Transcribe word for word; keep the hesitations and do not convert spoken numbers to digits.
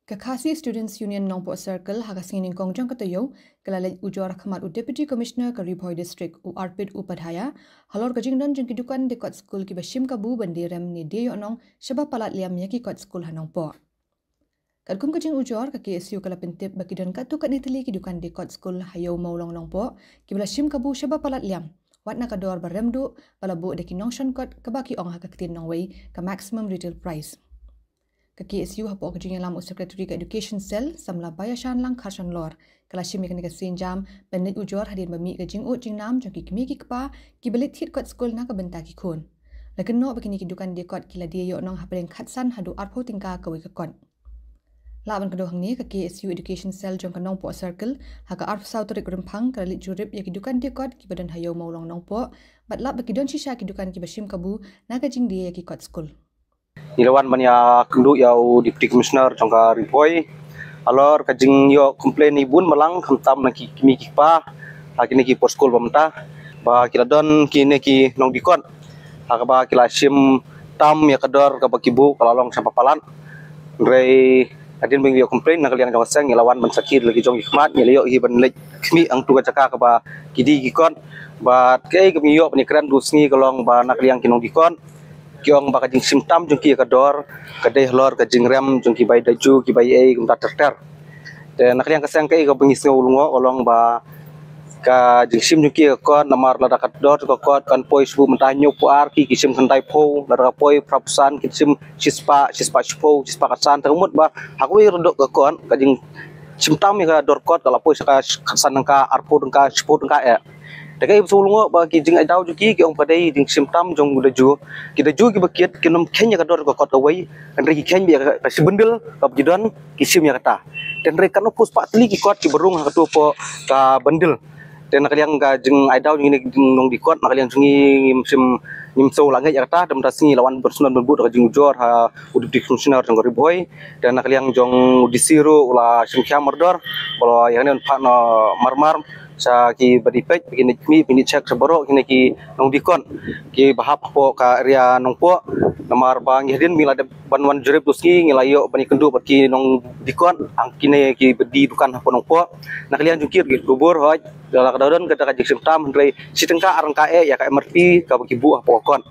Ka Khasi Students Union Nongpoh Circle ha ka sngi nyngkong jong ka taïew ka la leit ujor ha khmat u Deputy Commissioner ka Ri Bhoi District, u Arpit Upadhyaya, halor ka jingdon jong ki dukan dei kot skul kiba shim kabu ban die rem ne die ïoh nong shaba palat liam ïa ki kot skul ha Nongpoh. Katkum ka jingujor, ka K S U ka la pyntip ba ki don katto katne tylli ki dukan dei kot skul ha Ïew Mawlong Nongpoh kiba la shim kabu shaba palat liam, wat na ka dor ba rem duh ba la buh da ki nongshon kot kaba ki ong ha ka ktien nongwei ka maximum retail price. Ka K S U hapoh ka jingïalam u Secretary ka Education Cell, samla Baïashanlang Kharshanlor, ka la shim ïa kane ka sienjam ban leit ujor hadien ba mih ka jingud jingnam jong ki kmie ki kpa kiba leit thied kot skul na ka bynta ki khun. La kynnoh ba kine ki dukan dei kot ki la die ïoh nong hapdeng khatsan haduh arphew tyngka kawei ka kot. Lah ban kdew hangne, ka K S U Education Cell jong ka Nongpoh Circle ha ka arphew saw tarik Rymphang ka la leit jurip ïa ki dukan dei kot kiba don ha Ïew Mawlong Nongpoh, bad lap ba ki don shisha ki dukan kiba shim kabu na ka jingdie ïa ki kot skul. Ngi la wan ban ïakynduh ïa u Deputy Commissioner jong ka Ri Bhoi halor ka jingïoh complain na ki bun balang, khamtam na ki kmie ki kpa ha kine ki por skul ba mynta, ba ki la don kine ki nongdie kot ha kaba ki la shim tam ïa ka dor kaba ki buh ka la long shaba palat. Hynrei hadien ba ngi ïoh complain, na ka liang jong ka seng ngi la wan ban sakhi la ki jong ki khmat, ngi la ïoh hi ban leit khmih hangto ka jaka kaba ki die ki kot. Bad kaei kaba ngi ïoh ban ïakren ha kane ka sngi ka long ba na ka liang ki nongdie kot ki ong ba ka jingshim tam jong ki ïa ka dor ka dei halor ka jingrem jong ki bai daju, ki bai ei kumta ter ter. Te na ka liang ka seng kaei kaba ngi sngew lyngngoh ka long ba ka jingshim jong ki ïa ka kot, namar lada ka dor jong ka kot kan poi shibun mynta hynñiewphew ar, ki ki shim khyndaiphew, lada ka poi phraphew san ki shim shispah, shispah shiphew, shispah khatsan. Te ka mut ba ha kawei ruh ka kot ka jingshim tam ïa ka dor kot ka la poi sha ka khatsan tyngka, arphew tyngka, shiphew tyngka eh. Te kaei ba sngew lyngngoh ba ki jingai daw jong ki, ki ong ba ka dei jingshim tam jong u daju. Ki daju kiba kit kin ym kheiñ ïa ka dor ka kot kawei, hynrei ki kheiñ beit ïa ka, ka shi bundle kaba ki don, ki shim ïa kata. Te hynrei katno phew spah tylli ki kot kiba rung ha kato phew ka bundle. Te na ka liang ka jingai daw jong kine ki nongdie kot, na ka liang jong ngi ngim shym, ngim sngew lah ngeit ïa kata. Te mynta ka sngi la wan ban snoh ban buh da ka jingujor ha u Deputy Commissioner jong ka Ri Bhoi. Te na ka liang jong u D C ruh u la shim khia mardor ba la ïa kane ban phah noh marmar sha kiba die peit, ba kin ïa khmih, ba kin ïa check sha baroh kine ki nongdie kot kiba hap hapoh ka area Nongpoh. Namar ba ngi hadien ba ngi la dep ban wan jurip ha kane ka sngi, ngi la ïoh ban ïakynduh bad ki nongdie kot, ah, kine kiba die dukan hapoh Nongpoh. Na ka liang jong ki ruh ki khubor hoi, la ka dang don kata ka jingshim tam, hynrei shi tyngka ar tyngka eh ïa ka M R P kaba ki buh hapoh ka kot.